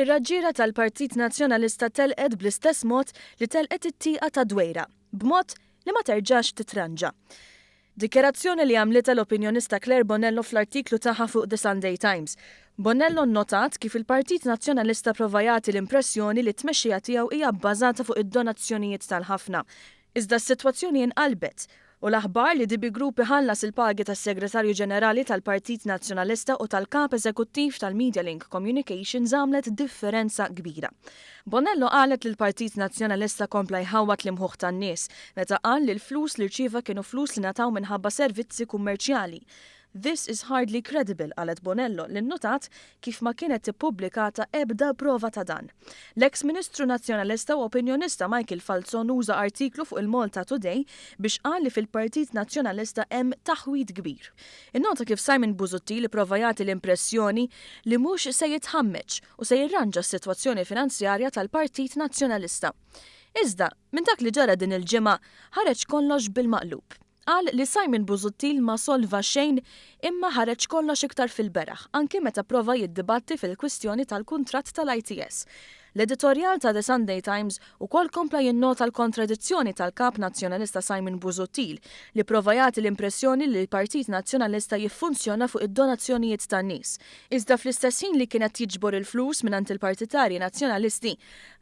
Ir-raġġiera tal-Partit Nazzjonalista telqet bl-istess mod li telqet it-tieqa tad-Dwejra, b'mod li ma terġax titranġa. Dikjarazzjoni li għamlitha l-opinjonista Claire Bonello fl-artiklu tagħha fuq The Sunday Times. Bonello nnotat kif il-Partit Nazzjonalista prova jagħti l-impressjoni li t-tmexxija tiegħu hija bbażata fuq id-donazzjonijiet tal-ħafna. Iżda s-sitwazzjoni inqalbet u l-aħbar li DB Group iħallas il-pagi tas-Segretarju Ġenerali tal-Partit Nazzjonalista u tal-Kap Eżekuttiv tal-Medialink Communications għamlet differenza kbira. Bonello qalet li l-Partit Nazzjonalista kompla jħawwad l-imħuħ tan-nies meta qal li l-flus li rċieva kienu flus li ngħataw minħabba servizzi kummerċjali. This is hardly credible, qalet Bonello li nnotat kif ma kienet ippubblikata ebda prova ta' dan. L-eks Ministru Nazzjonalista u opinjonista Michael Falzon uża artiklu fuq il-Malta Today biex qal li fil-Partit Nazzjonalista hemm taħwid kbir. Innota kif Simon Busuttil ipprova jagħti l-impressjoni li mhux se jitħammeġ u se jirranġa s-sitwazzjoni finanzjarja tal-Partit Nazzjonalista. Iżda, minn dak li ġara din il-ġimgħa, ħareġ kollox bil-maqlub. Qal li Simon Busuttil ma solva xejn imma ħareġ kollox iktar fil-beraħ, anki meta prova jiddibatti fil-kwistjoni tal-kuntratt tal-ITS. L-editorjal ta' The Sunday Times ukoll kompla jinnota l-kontradizzjoni tal-Kap Nazzjonalista Simon Busuttil li prova jagħti l-impressjoni li l-Partit Nazzjonalista jiffunzjona fuq id-donazzjonijiet tan-nies. Iżda fl-istess ħin li kien qed jiġbor il-flus mingħand il-partitarji Nazzjonalisti,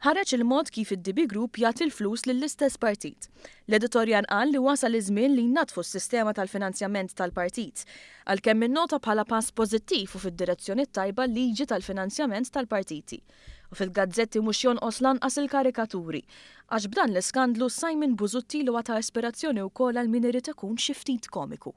ħareġ il-mod kif id-DB Group jagħti l-flus lill-istess partit. L-editorjal qal li wasal iż-żmien li jnaddfu s-sistema tal-finanzjament tal-partit, għalkemm innota bħala pass pożittiv u fid-direzzjoni t-tajba l-liġi tal-finanzjament tal-partiti. U fil-gazzetti mhux jonqos lanqas il-karikaturi. Għax b'dan l-iskandlu Simon Busuttil huwa ta' ispirazzjoni wkoll għal min irid ikun xi ftit komiku.